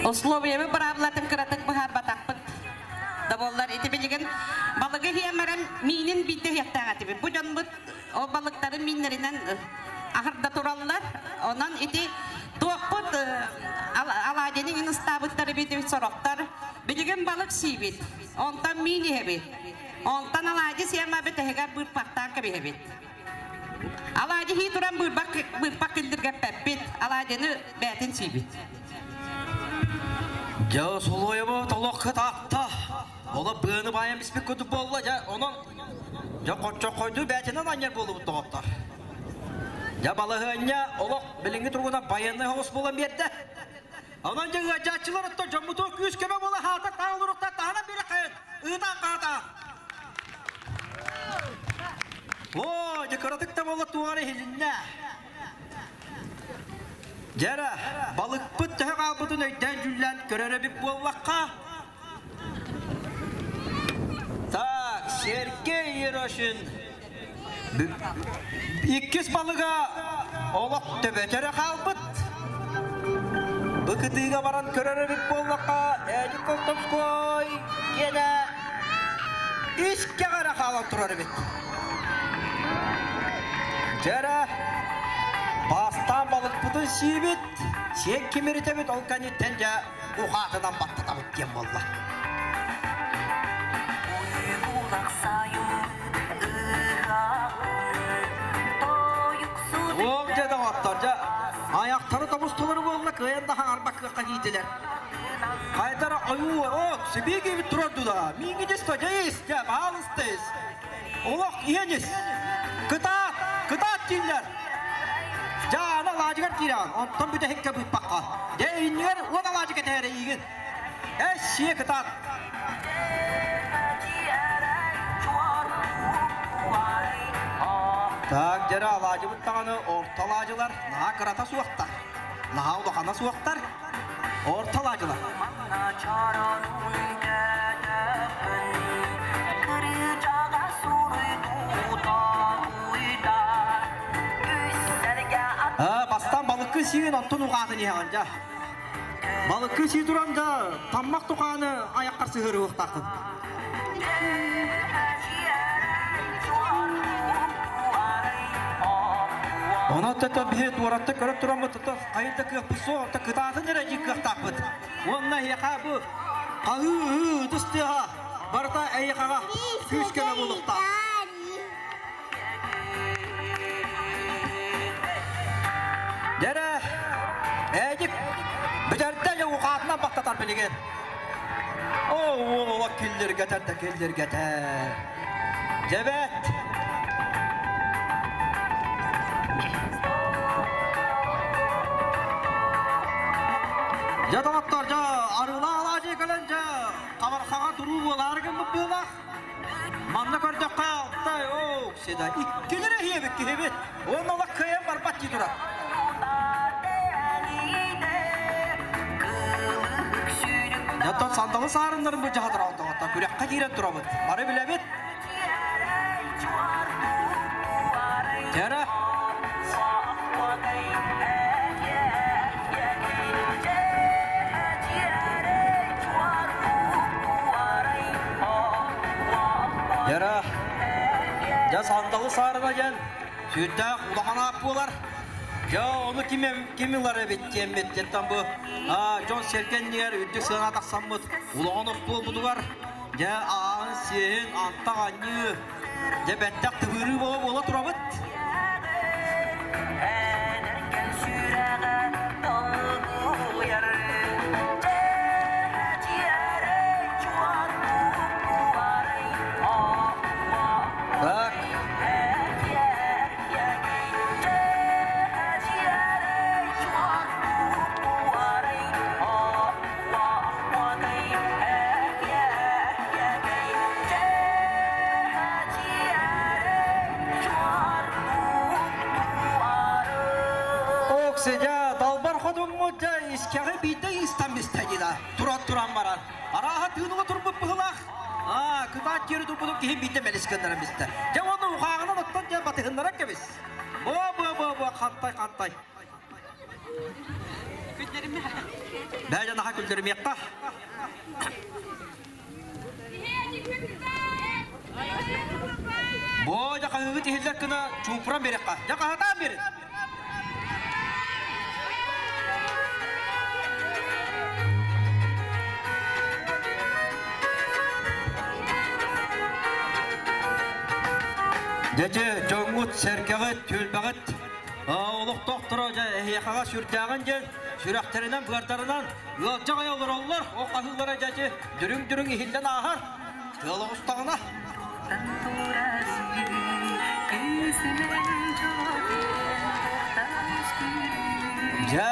Условиябы быраабылатын кыратык быһаарбатахпыт да буоллар ити билигин балыгы иһиэмэрэн миинин биирдэ иһиэхтээх этибит. Бу дьонбут ол балыктарын мииннэринэн аһарда тураллар. Онон ити туохпут алаадьыны иҥин ыстаабыттар эбит сорохтор. Билигин балык сиибит, онтон миин иһэбит. Онтон алаадьы сиэмэбит эһигэр быырпахтаан кэбиһэбит. Алаадьы һии туран быырпах, быырпах киллиргэппэппит, алаадьыны бээтин сиибит. Дьэ, солуойабыт олох кытаатта. Оло быаны баайан биспит курдук буолла, дьэ, онон дьэ хоччоххойдуу бээтинэн анньар буолубут доҕоттор. Дьэ, балаһыанньа олох билиҥҥи туругунан байыаннай соҕус буолан биэрдэ. Онон дьэ ыалдьааччылар оттон дьоммутугар күүс-көмө буола хаата таалуруктар таһынан биэрэххин, ыытаан хаата. Оо, дьэ кыратык да буола туох эрэ иһилиннэ. Дьэ эрэ, балыкпыт төһө хаалбытын өйдөөн-дьүүллээн көрөр эбит буоллахха, Так, Сергей Ерошин иккис балыга олох төбөтө эрэ хаалбыт. Бу кытыыга баран көрөр эбит буоллахха, Эдик Колтовской киэнэ искэҕэ эрэ хаалан турар эбит. Дьэ эрэ, бастаан балыкпытын сиибит, сиэн кимиритэбит, ол кэнниттэн дьэ ухаатынан баттатабыт диэн буолла. Ол дьэ доҕоттор, дьэ айахтары тобус-толору буолла, кыайан да хаҥарбакка киирдилэр. Хайдара ойуу, о, сибии киирбит турар дуда. Мииҥҥитис дьэ ис, дьэ, баалыста ис. Олох иһэн ис. Кытаат, кытаат дииллэр. Дьэ, аны алаадьыгар киирэҕин, онтон бүтэһиккэ быыппакка. Дьэ, иннигэр уон алаадьы кэтэһэр эйиигин. Эс, сиэ кытаат. Так, дьэрэ алаадьыбыт даҕаны орто алаадьылар наһаа кырата суохтар. Наһаа улахана суохтар. Орто алаадьылар. Бастаан балыккын сиин, онтон угаатын иһэҕин дьэ. Балыккын сии туран да таммах тухааны айаххар сыһыарыахтааххын. Онон тото биһи туоратта көрө тураммыт тото хайын да кыахпыт суох, то кытаатын эрэ дии кыахтаахпыт. Уонна эһиэхэ бу хаһыы ытыс тыаһа барыта эйиэхэҕэ күүс көмө буолуохтаах. Дьэрэ, Эдик бүтэрдэ дьэ ухаатынан баттатар билигин. Оо, уол олох киллиргэтэр да киллиргэтэр. Дьэбэт! Дьэ доҕоттор, дьэ арыылаах алаадьы кэлэн дьэ хабархаҕа туруу буолаары гыммыт быылаах. Манна көрдөххө алтай, оо, седа иккилэр эһиэбит киһибит. Уонна олох кыайан барбат дии турар. Оттон сандалы саарыннарын бу дьаһатар алтаҕатта күрэххэ киирэн турабыт. Бары билэбит. Тера. Тера. Дьэ сандалы саарына дьэн сүрдээх улахан аат буолар. Дьэ ону ким, ким ылар эбит диэммит диэттэн бу дьон сэргэннигэр үрдүк сыана тахсаммыт улахан остуолбутугар дьэ аан сиэһин антах анньыы дьэ бэттэх тыбыырыы буола буола турабыт. Так. Оксидя, далбар ходуммут дьэ искэҕи биирдэ истан бистэ дии туран туран баран. Арааһа тыыныга турбут быһылаах. Аа, кытаат диэри турбутун киһи биирдэ мэлис гыннаран бистэ. Дьэ уонна ухааҕынан оттон дьэ батыһыннаран кэбис. Бо-бо-бо-бо, хантай-хантай. Бээ наха күлдүрүмиэххэ. Бо дьэ хаһыыгыт иһиллэр гына чуупуран биэриэххэ. Дьэ хаһатаан биэрин. Дьэ, дьоҥҥут, сэргэҕит, түөлбэҕит олохтоохторо дьэ эһиэхэҕэ сүрдээҕин диэн сүрэхтэринэн, быардарынан ыалдьа аҕай олороллор. Ол хаһыылара дьэ дүрүҥ-дүрүҥ иһиллэн ааһар. Тыал оҕустаҕына. Дьэ,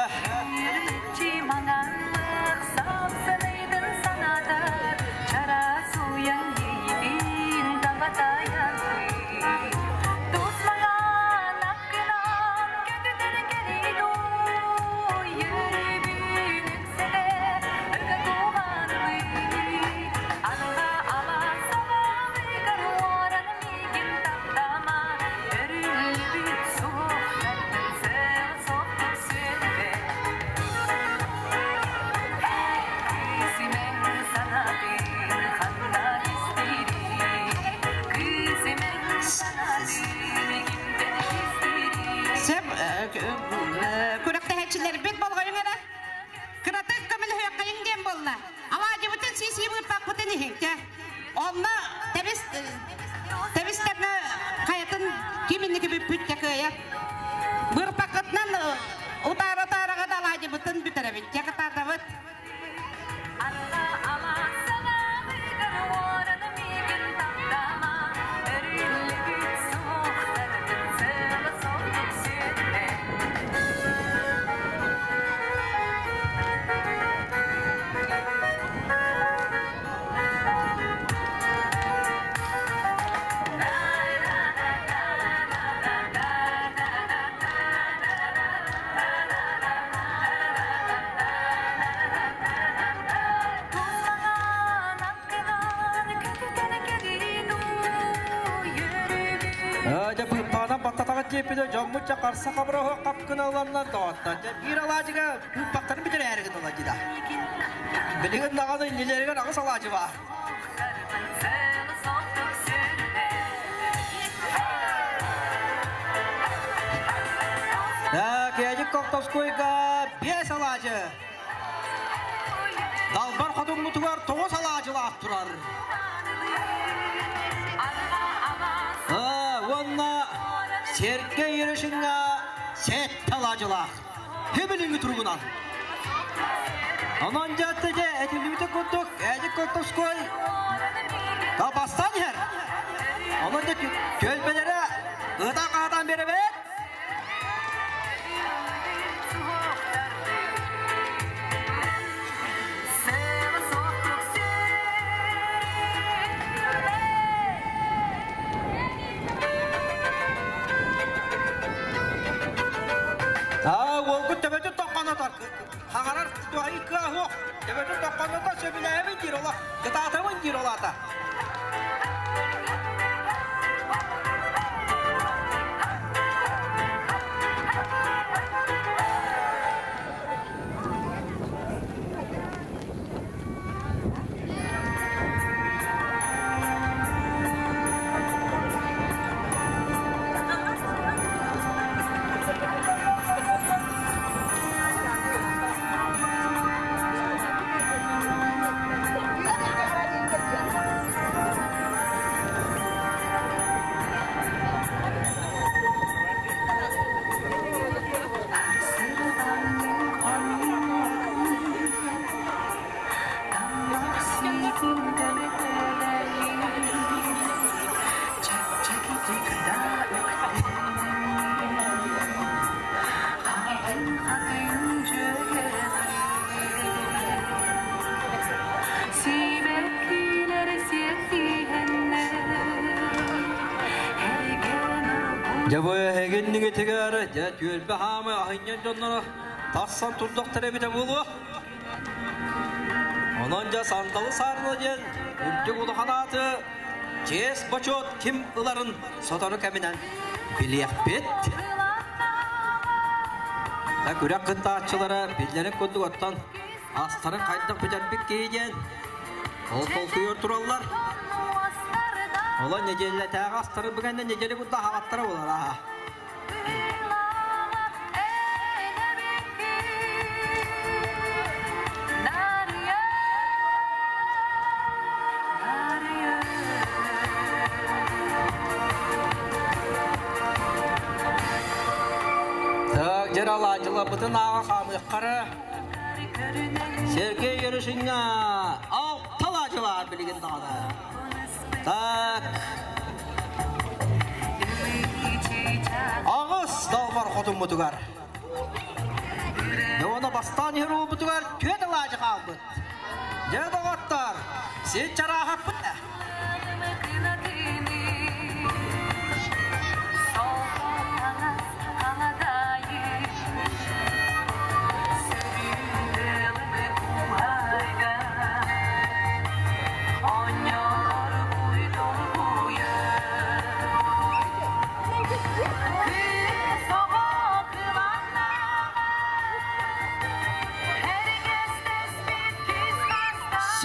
Сөп күрэхтэһээччилэрбит болҕойуҥ эрэ. Кыратык көмөлөһүөххэйиҥ диэн буолла. Алаадьыбытын сии-сии быыппаппытын иһиҥ. Онно тэбис тэбис тэҥҥэ хайатын ким инники бүппүт дьэ кыайар. Быырпаккытынан утаара-утаараҕа да алаадьыбытын бүтэрэбит. Дьэ кытаатабыт. Дьэ быыппаҕынан баттатаҕыт диэппитэ дьоммут дьэ харса хабыра оһох хапкына ыланнар доҕоттор. Дьэ биир алаадьыга быыппахтарын бүтэрээри гыналар дии да. Билигин даҕаны иннилэригэр аҕыс алаадьы баар. Кээдик Колтовскойга биэс алаадьы. Далбар хотуҥмутугар тоҕус алаадьылаах турар. Уонна Сергей Ерешиҥҥа сэттэ алаадьылаах. Хибилиҥи туругунан. Онон дьэ этиллибитэ курдук Эдик Колтовской та бастан иһэр. Онон да түөлбэлэрэ ыта-хаатан биэрэбит. Аа, уолгут төбөтүн тоққонотор. Хаҥарар туһайы кыа суох. Төбөтүн тоққонотор сөбүлээбин диир ола. Кытаатабын диир олаата. Дьэ бу эһигиннигитигэр дьэ түөлбэ хаамы аһынньан дьонноро тахсан турдахтар эбитэ буолуо. Онон дьэ сандалы саарына диэн үрдүк улахан ааты чиэс-бочуот ким ыларын сотору кэминэн билиэхпит. Та күрэх кыттааччылара биллэрин курдук оттон астарын хайдах бүтэрбит киһи диэн ол толкуйуор тураллар. Олон нэдиэлэтээҕи астары бүгэннэ нэдиэлэ курдук аһаҕаттара буолар аха. Так, дьэр алаадьыларбытын ааҕа хаамыаххара. Сергей Ерышиҥҥа алта алаадьылаар билигин даҕаны. Так. Аҕыс далбар хотуммутугар. Дьэ бастаан иһэр уолбутугар түөрт алаадьы хаалбыт. Дьэ доҕоттор, син чарааһаппыт да.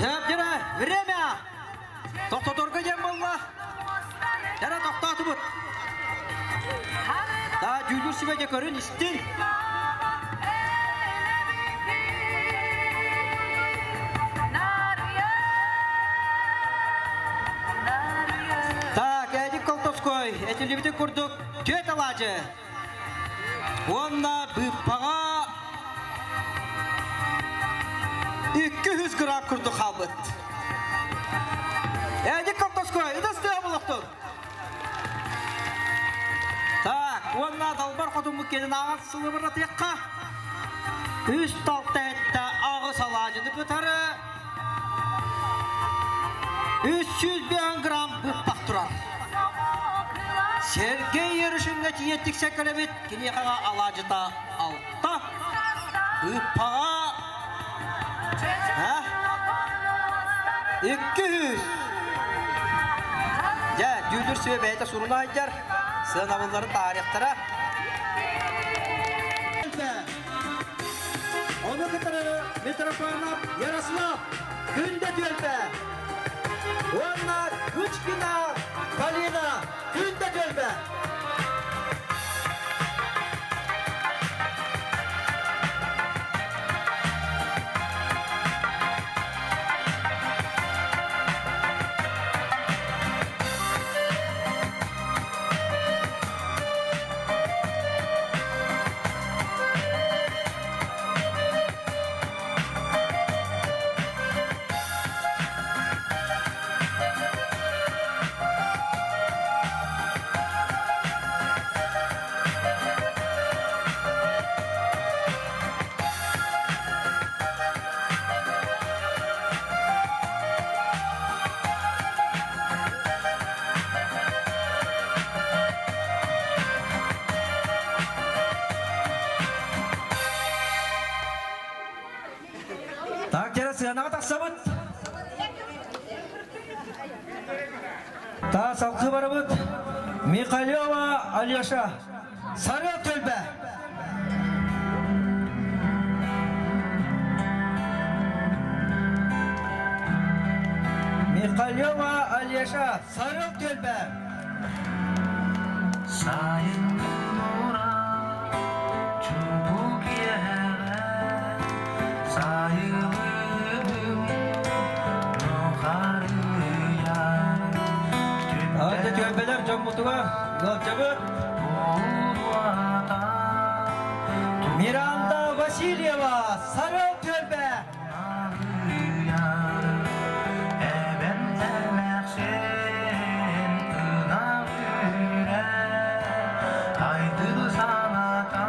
Сөп дьэрэ, время! Тохтоторго диэн буолла. Дьэрэ тохтоотубут. Да дьүүллүүр сүбэ дьэ көрүн истин. Так, Эдик Колтовской, этилибитин курдук түөт алаадьы. Уонна быыппаҕа 200 грамм курдук хаалбыт. Эдик Колтовской, ытыс тыаһа булуохтун. Так, уонна далбар хотуммут киэнин ааҕан сылыбыратыахха. Үс талта этте аҕыс алаадьыны кытары 305 грамм быппах турар. Сергей Ерышинга тиийэн тиксэн кэлэбит, киниэхэҕэ алаадьыта алта, ыыппаҕа 200. Дьэ, дьүүллүүр сүбэ бэйэтэ суруна сылдьар, сыанабыллары таарыахтара. Ону кытары Митрофанов Ярослав күндэ түөлбэ. Уонна Кычкина Полина күндэ түөлбэ. Так, дьэрэ сыанаҕа тахсабыт. Та салгыы барабыт. Михалева Алеша. Сарыал түөлбэ. Михалева Алеша. Сарыал түөлбэ. Сайын чубук иэҕэ сайылыгым нухарыйа Ата түөлбэлэр дьоммутугар ыалдьабыт. Миранда Васильева, Сарыал түөлбэ. Эбэм эмээхсин ынах үүрэр айдыр саната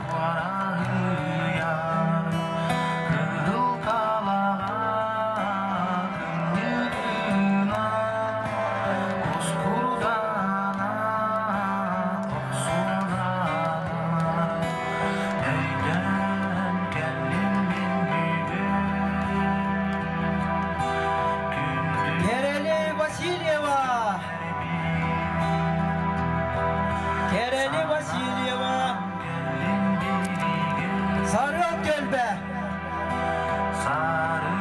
туораһыйар кыһыл талаҕа кынньыгына кускурдана охсурана өйдөөн кэллим мин бүгүн күндү Керели Васильева. Керели Васильева. Сарыал түөлбэ. Сары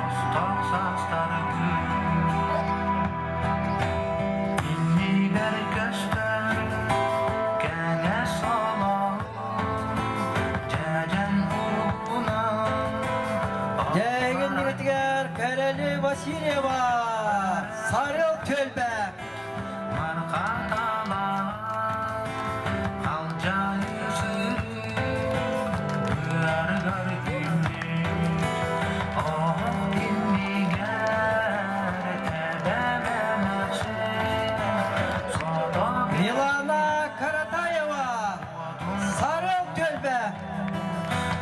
остох састаргы иннибэр көстөр кэҥэс олоҕум дьэдьэн угунан Дьээгин нигэтигэр Керели Васильева. Сарыал түөлбэ. Марха талаҕа халдьаайы сырыы ыарыгар үүммүт оһох иннигэр эбэм эмээхсин сото Милана Каратаева. Сарыал түөлбэ.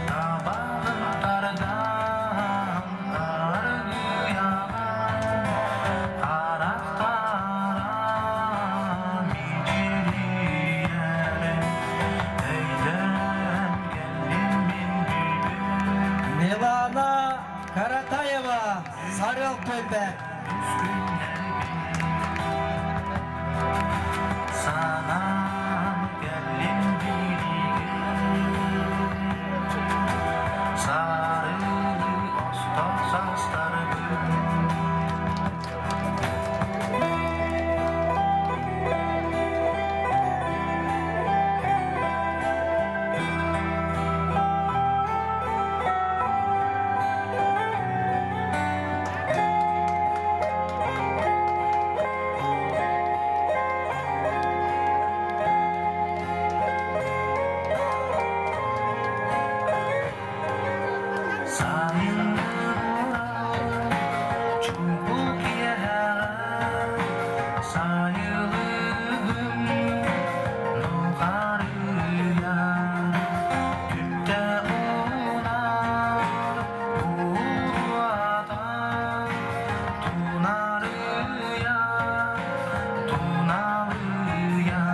Табаҕын тардан аргыйаҕа харахтара мичилийэр өйдөөн кэллим мин бүгүн Милана Каратаева. Сарыал түөлбэ. Күннэрбин санаан кэллим билигин сары остох састарбын. Сайыннара чубук иэҕэ сайылыгым нухарыйа түптэ унар буруота тунаарыйа туналыйа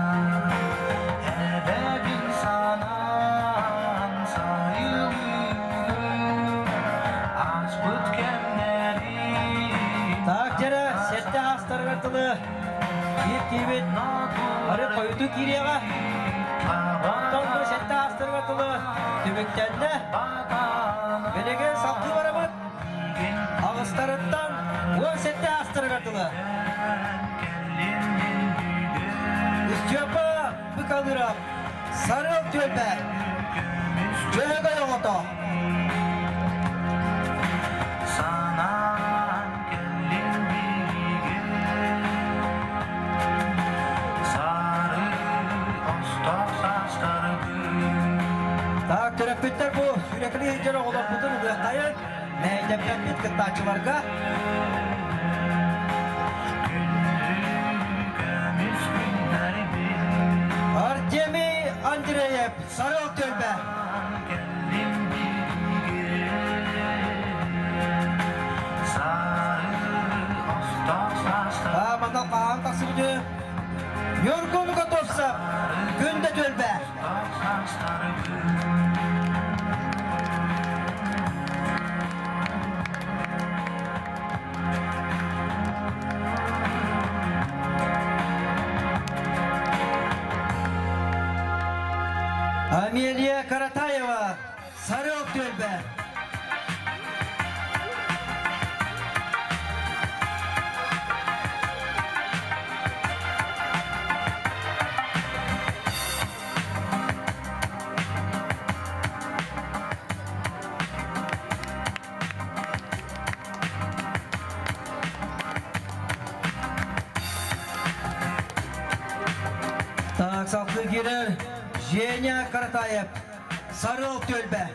эбэбин санаан сайылыгым ааспыт кэмнэрим Так, дьэрэ, сэттэ аастарыгар тылы биир киибит ары хойуту киириэҕэ. Онтон бу сэттэ аастарыгар тылы түмүктэннэ. Билигин салгыы барабыт. Аҕыстарыттан 17 аастарыгар тылы. Степа Быкалыров, Сарыал түөлбэ. Дьөһөгөй оҕото. Санаан кэллим билигин сары остох састарбын. Так, төрөппүттэр бу сүүрэкэлии сылдьар оҕолорбутун ылыаххайын, мэһэйдэппэппит кыттааччыларга. Күндү көмүс күннэрбин Артемий Андреев, Сарыал түөлбэ. Кэллим билигин сары остох састарбын. А, манна хаан тахсыбыты. Ньургун Готовцев, Күндэ түөлбэ. Састарбын. Амелия Каратаева, Сарыал түөлбэ. Так, салгыы киирэр Женя Каратаев, Сарыал түөлбэ.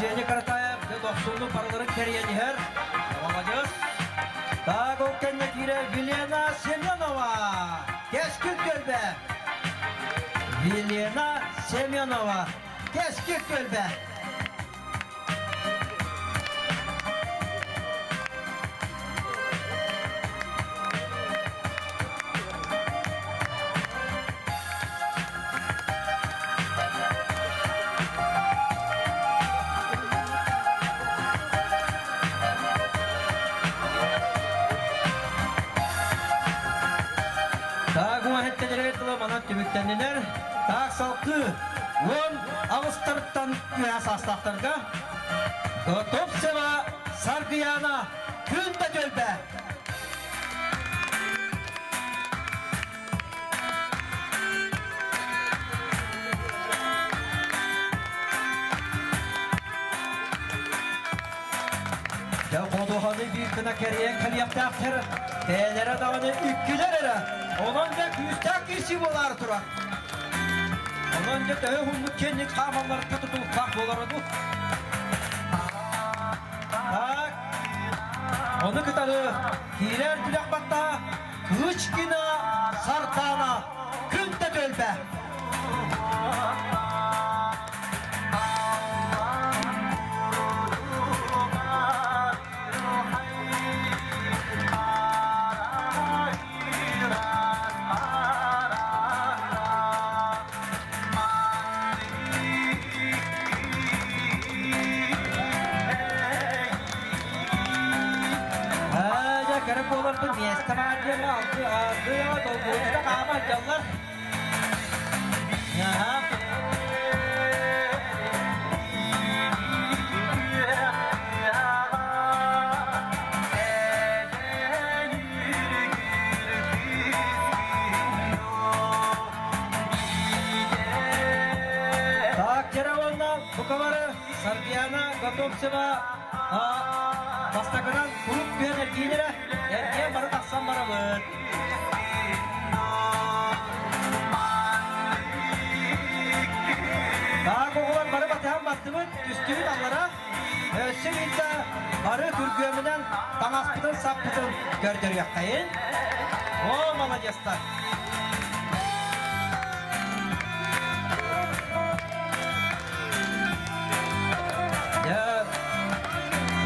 Женя Каратаев дохсунну параларын кэрийэн иһэр. Молодец. Так, ол кэннэ киирэр Вилена Семенова. Кэскил түөлбэ. Вилена Семенова. Кэскил түөлбэ. Так, уһэттэнэрэ тыла манан түмүктэннилэр. Так, салгыы 18-тан үөһэ саастаахтарга Готовцева Саргыяна, Күндэ түөлбэ. Дьэ ходуһаны биир гына кэрийэн кэлиэхтээхтэр, бэйэлэрэ даҕаны үккүлэр эрэ. Онон да күүстээх киирсии буолаары турар. Онон дьэ төһө уһуннук киэҥник хаамалларга тутулуктаах буолара дуу. Так, ону кытары киирэр күрэх баттаһа Кычкина Сартана, Күндэ түөлбэ. Дьэ, кэрэ буоларбын миэстэ баар диэн алты ардыга долгуйда хаама дьаллар. Аха. Так, Кераванна, Букавары, Саргияна Готовцева, бастакынан курук түһэн эргиинэрэ, эргиэн бары тахсан барабыт. Так, оҕолор бары батыһан баттыбыт, түстүбүт аллара. Өссө биирдэ бары күргүөмүнэн таҥаспытын саппытын көрдөрүөххэйин. О, молодецтар! Дьэ,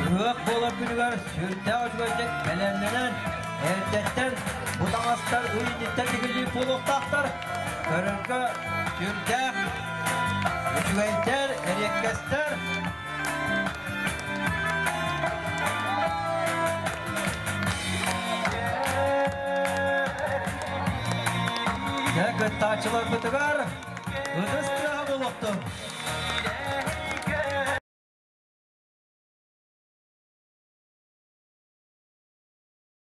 ыһыах буолар күнүгэр сүрдээх үчүгэйдик бэлэмнэнэн, эрдэттэн бу таҥастар ый инниттэн тигиллии буолуохтаахтар. Көрөргө сүрдээх үчүгэйдэр, эриэккэстэр. Дьэ, кыттааччыларбытыгар ытыс тыаһа буолуохтун.